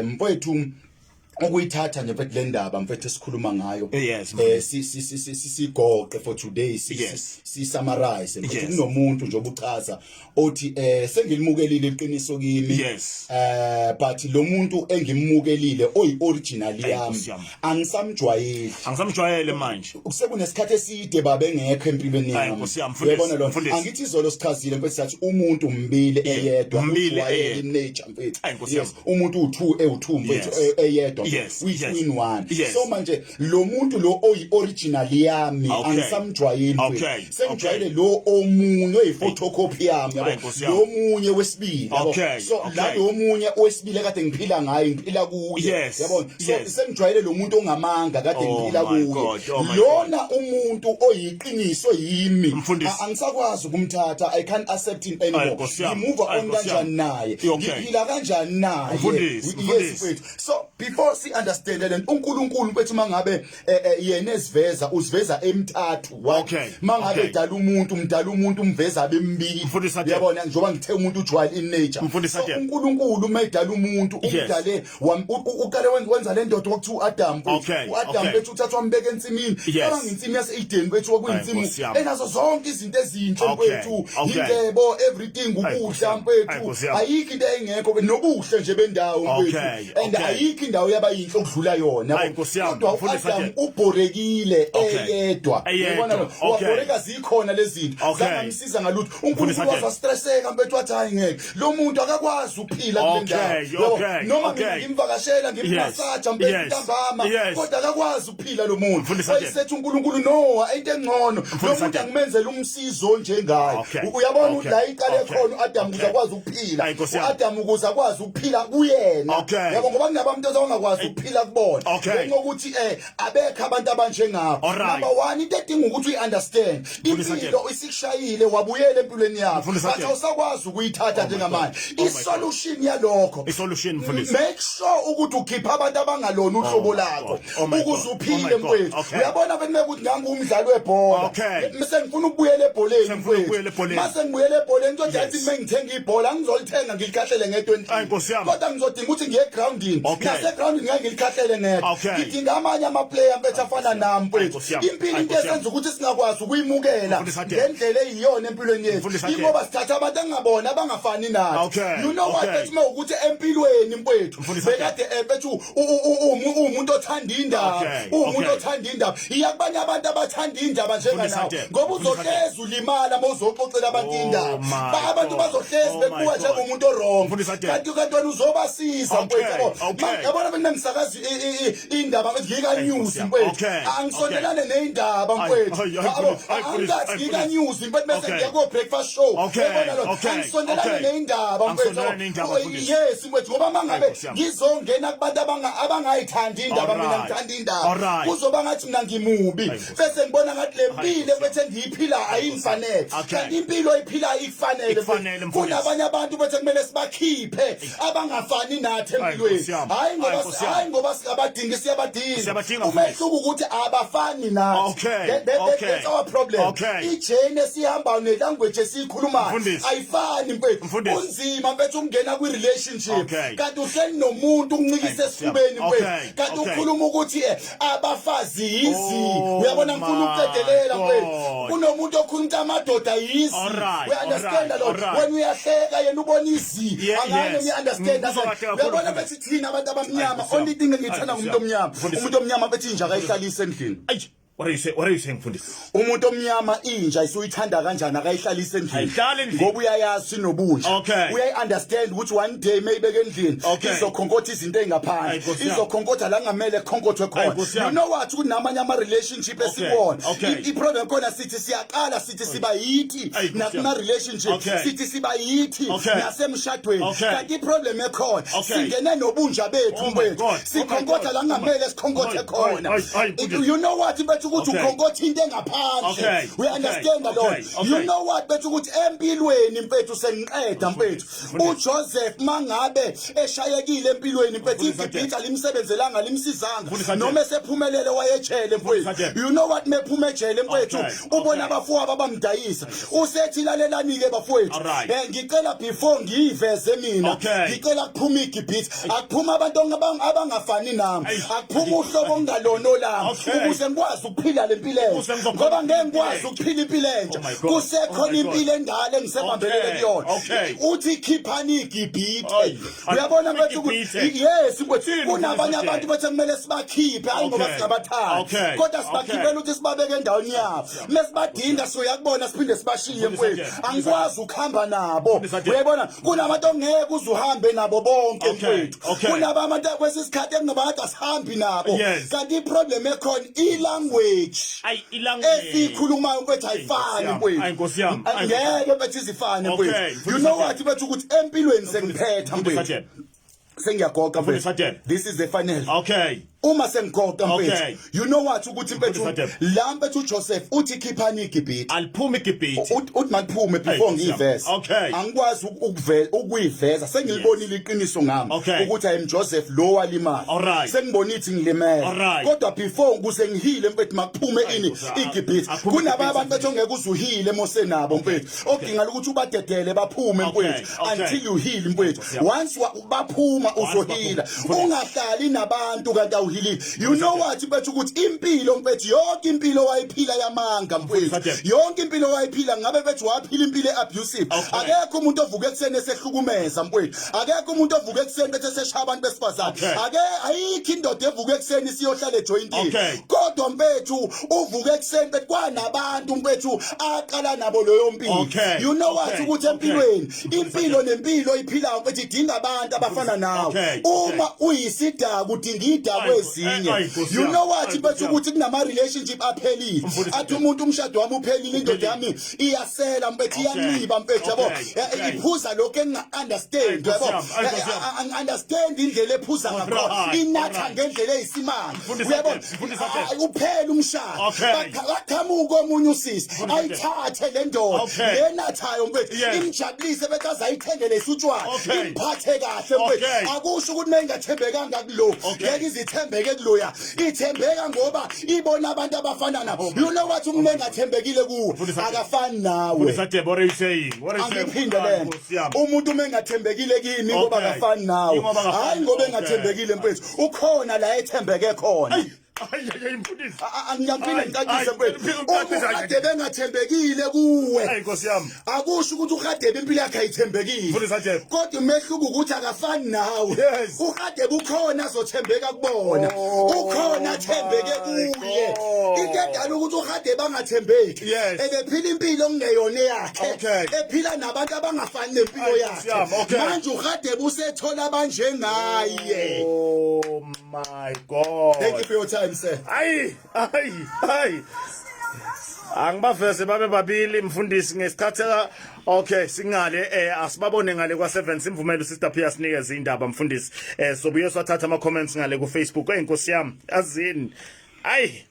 Mfowethu, ukuyithatha nje mfethu le ndaba mfethu esikhuluma ngayo, sigoqe for today, si summarize mfethu. Kunomuntu nje obuchaza othi sengilimukelile iqiniso kimi, but lo muntu engimukelile oyi original Ayi, yami, Nkosi yami. angisamjwayeli. Angisamjwayele manje. Sekunesikhathi eside baba engekho empilweni Hayi, yami. Nkosi yami, mfundisi, Uyabona lo mfundisi. Angithi izolo sichazile mfethu, sathi umuntu mbili eyedwa, Mbili ujwayele eyedwa. nature mfethu. Hayi, Nkosi Yes, yami. umuntu u2 ewu2 mfethu, eyedwa, we two in one. So manje lo muntu lo oyi original yami, angisamjwayeli mfethu. Sengijwayele lo omunye oyi photocopy yami, Hayi, yabo, Nkosi yami. lo munye wesibili, yabo. So la lo munye wesibili kade ngiphila ngaye, ngiphila kuye, yabo, so sengijwayele lo muntu ongamanga kade Oh ngiphila my kuye. God, oh my Lona umuntu oyiqiniso yimi, Mfundisi. Angisakwazi ukumthatha. I can't accept him anymore. Ayi, Nkosi yami. Ngi-move Ayi, on Nkosi yami. kanjani naye? Ngiphila kanjani naye? Mfundisi, Yes, mfundisi. mfethu. So before si understand le nto, uNkulunkulu mfethu, mangabe yena esiveza, usiveza emthathu. Mangabe dala umuntu, umdala umuntu, umveza abembili. Mfundisi Hadebe. Uyabona, njengoba ngithe umuntu ujwayele in nature. Mfundisi So Hadebe. uNkulunkulu uma edala umuntu, umdale uqale wenza le ndoda okuthiwa uAdam mfethu. uAdam mfethu uthathwa, wambeka ensimini. Cabanga insimi yase-Eden mfethu, kwakuyinsimu Nkosi yami. enazo zonke izinto ezinhle mfethu, ingcebo, everything, Ayi, Nkosi ukudla yami. Ayi, mfethu. Nkosi yami. Ayikho into engekho, nobuhle nje bendawo mfethu, and ayikho indawo yabayinhle okudlula yona. Ayi, Nkosi yami. Kodwa Mfundisi uAdam Hadebe. ubhorekile eyedwa. Eyedwa. Uyabona lo? Wabhoreka zikhona lezi zinto, zangamsiza ngalutho. Mfundisi uNkulunkulu Hadebe. wazastresseka mfethu, wathi, "Hayi, ngeke, lo muntu akakwazi ukuphila kule ndawo." Yabo? Noma mina ngimvakashela, ngimmasaja mfethu ntambama, kodwa akakwazi ukuphila lo muntu. Mfundisi Hadebe. Wayesethi uNkulunkulu, "No, into engcono, lo Mfundisi muntu Hadebe. angimenzele umsizo njengaye." Uyabona ukuthi la iqale khona uAdam ukuze akwazi ukuphila. Ayi, Nkosi yami. uAdam ukuze akwazi ukuphila kuyena, yabo, ngoba kunabantu abangakwazi ukuphila kubona ngenxa yokuthi abekho abantu abanjengabo. Number 1, into edinga ukuthi uyi-understand, Mfundisi Hadebe. impilo isikushayile, wabuyela empilweni yakho, Mfundisi but Hadebe. awusakwazi ukuyithatha Oh my njengamanje. God. Oh my God. I-solution yalokho, I-solution, mfundisi. make sure ukuthi ukhipha abantu abangalona uhlobo Oh my lakho God. Oh my ukuze God. Oh uphile my God. mfethu. Uyabona bekumele ukuthi ngangumdlali webhola, mase ngifuna ukubuyela ebholeni. Sengifuna ukubuyela ebholeni. Mase ngibuyela ebholeni, kodwa yathi uma ngithenga ibhola, angizolithenga ngilikhahlele ngedwa Ayi, Nkosi yami. kodwa ngizodinga ukuthi ngiye egroundini. Nasegroundini ngeke ngilikhahlele ngedwa. Ngidinga amanye ama-player mfethu afana nami Ayi, mfethu. Nkosi yami. Impilo, Ayi, into Nkosi yami. esenza ukuthi singakwazi ukuyimukela Mfundisi Hadebe. ngendlela eyiyona empilweni yethu, Mfundisi Hadebe. ingoba sithatha abantu engabona abangafani nathi. You know what, mfethu, uma ukuthi empilweni mfethu, Mfundisi Hadebe. bekade mfethu uwumuntu othanda indaba, uwumuntu othanda indaba, iya kubanye abantu abathanda indaba Mfundisi njenganawe, Hadebe. ngoba Mfundisi Hadebe. uzohlezi ulimala uma uzoxoxela abantu Oh indaba. my Abantu God. bazohlezi Oh my bekubuka God. njengomuntu o-wrong, Mfundisi Hadebe. kanti wena uzobasiza mfethu, yabo. Yabona mina ngisakaza indaba mfethu, ngika-news Nkosi yami. mfethu. Angisondelane neyindaba mfethu. Ayi, ayi, Yabo, Mfundisi, ayi, Mfundisi, angathi ayi, ngika-news mfethu, bese ngiya ko-breakfast show. Yabona lo, angisondelane neyindaba mfethu, Angisondelane yabo. neyindaba, Oh, mfundisi. yes mfethu, ngoba uma ngabe Ayi, Nkosi yami. ngizongena kubantu abangayithandi indaba, mina ngithanda indaba, kuzoba ngathi mina ngimubi, Ayi, Nkosi. bese ngibona ngathi le Ayi, mpilo Nkosi yami. bethe ngiyiphila ayingifanele, kanti impilo oyiphilayo ikufanele. Ikufanele, mfundisi. Kunabanye abantu bethe kumele sibakhiphe abangafani nathi Ayi, empilweni. Nkosi yami. Hayi Ayi, ngoba Nkosi yami. hayi ngoba singabadingi, siyabadinga. Siyabadinga, mfundisi. Umehluko ukuthi abafani nathi. That's our problem. I-journey esihambayo ne-language esiyikhulumayo Mfundisi. ayifani mfethu. Mfundisi. Kunzima mfethu ukungena kwi-relationship kanti uhleli nomuntu uncikise Ayi, Nkosi esifubeni yami. mfethu, kanti ukhuluma ukuthi abafazi yizi. Oh Uyabona, ngifuna my ukuqedelela mfethu. God. Kunomuntu okhuluma ukuthi amadoda yizi. All Uya-understand lo? right. Wena uyahleka, yena ubona izi. Angane uya-understand. Ngikuzwa kahle kakhulu, Uyabona mfundisi. bethi thina abantu abamnyama, Ayi, Nkosi yami. only thing engiyithanda Ayi, ngumuntu Nkosi yami. omnyama, Mfundisi. umuntu omnyama bethi inja akayihlalisi endlini. Ayi, what are you saying? What are you saying, mfundisi? Umuntu omnyama inja isuyithanda kanjani, akayihlalisi endlini. Ayihlali endlini. Ngoba uyayazi inobunja. Uyayi-understand ukuthi one day mayibeke endlini, izokhonkotha izinto ey'ngaphandle, Ayi, Nkosi yami. izokhonkotha la kungamele khonkothe Ayi, khona. Nkosi You yami. know what, kunamanye ama-relationship esikuwona, i-problem khona sithi siyaqala sithi siba yithi Ayi, Nkosi yami. nakuma-relationship, sithi siba yithi nasemshadweni, kanti i-problem ekhona, singene nobunja bethu Oh my mfethu, God. Oh my sikhonkotha God. la kungamele sikhonkothe Ayi, khona. ayi, ayi, mfundisi. You know what, mfethu. mfethu ukuthi ukhonkotha into engaphandle. We understand lord. You know what mfethu ukuthi empilweni mfethu sengiqeda mfethu, uJoseph mangabe eshayekile empilweni mfethu, iGibhithe limsebenzelanga, limsizanga, noma esephumelele wayejele mfethu. You know what, mephuma ejele mfethu, ubona abafowabo abamdayisa, usethi lalelani ke bafowethu, ngicela before ngiyiveze mina, ngicela kuphuma iGibhithe, akuphuma abantu abangafani nami, akuphuma uhlobo ongalona olami, ukuze ngikwazi ukuphila lempilo entsha, ngoba ngeke ngikwazi ukuphila impilo entsha oh kusekhona oh impilo endala engisebambelele kuyona. Uthi khiphani iGibhithe. Uyabona mfethu ukuthi, yes mfethu, kunabanye abantu bethe kumele sibakhiphe, hayi ngoba singabathandi, kodwa sibakhiphela ukuthi sibabeke endaweni yabo. Mesibadinga soyakubona, siphinde sibashiye mfethu. Angikwazi ukuhamba nabo. Uyabona, kunabantu ongeke uze uhambe nabo bonke mfethu. Kunabantu kwesisikhathi ekungabakade asihambi nabo, kanti iproblem ekhona i-language esiyikhulumayo mfethu ayifani mfethu, ngeke mfethu izifane mfethu. You know what mfethu ukuthi empilweni sengiphetha mfethu, sengiyagoqa mfethu, this is the final. Uma sengigoqa mfethu, you know what ukuthi mfethu, la mfethu uJoseph uthi khiphani iGibhithe. Aliphumi iGibhithe. Uthi maliphume before ngiyiveze. Angikwazi ukuveza ukuyiveza, sengilibonile iqiniso ngami ukuthi I am Joseph lo walimala, sengibona ithi ngilimele, kodwa before kuze ngihile mfethu, makuphume ini iGibhithe. Kunabanye abantu bethi ongeke uzuhile mose nabo mfethu, odinga ukuthi ubadedele baphume mfethu until you heal mfethu. Once baphuma uzohila. Ungahlali nabantu kanti awuhilile. You know what mfethu ukuthi impilo mfethu, yonke impilo wayiphila yamanga mfethu, yonke impilo wayiphila ngabe mfethu waphila impilo abusive. Akekho umuntu ovuka ekuseni esehlukumeza mfethu, akekho umuntu ovuka ekuseni bese seshaya abantu besifazane, ake ayikho indoda evuka ekuseni siyohlala ejointini, kodwa mfethu uvuka ekuseni mfethu kwanabantu mfethu aqala nabo leyo mpilo. You know what ukuthi empilweni, impilo nempilo iphilayo mfethu idinga abantu abafana nawe. Uma uyisidaka udinga idakwa ezinye. You know what mfethu ukuthi kunama relationship aphelile, athi umuntu umshado wami uphelile, indoda yami iyasela mfethu, iyanciba mfethu, yabo, iphuza lokho enginga understand, yabo, understand indlela ephuza ngakhona, inatha ngendlela eyisimanga, uyabona, uphela umshado, baqhamuka omunye usisi ayithathe le ndoda lenathayo mfethu, imjabulise bethi azayithengele isutshwala, imphathe kahle mfethu. Akusho ukuthi mayingathembekanga kulo ngeke izithembeke kuloya, ithembeka ngoba ibona abantu abafana nabo. You know what, umuntu engathembekile kuwe akafani nawe. Angiphinde lento, umuntu uma engathembekile kimi ngoba akafani nawe, hayi ngoba engathembekile mfethu, ukhona la ethembeke khona. Hayi mfundisi. Ngiyaphinda ngicacise mfethu. Uma uHadebe engathembekile kuwe. Hayi Nkosi yami. Akusho ukuthi uHadebe impilo yakhe ayithembekile. Mfundisi Hadebe. Kodwa umehluko ukuthi akafani nawe. UHadebe ukhona azothembeka kubona. Oh ukhona athembeke kuye. Into edala ukuthi uHadebe angathembeki. Ebephila impilo okungeyona eyakhe. Ephila nabantu abangafani nempilo yakhe. Manje uHadebe usethola abanjengaye. Oh my God. Thank you for your time, sir. Ayi, ayi, ayi. Angibaveze babe babili mfundisi ngesikhathi. Okay, singale asibabone ngale kwa 7, simvumele uSister Pia sinikeze indaba mfundisi. Sobuye swathatha ama comments ngale ku Facebook. Hey Nkosi yami, azini. Ayi.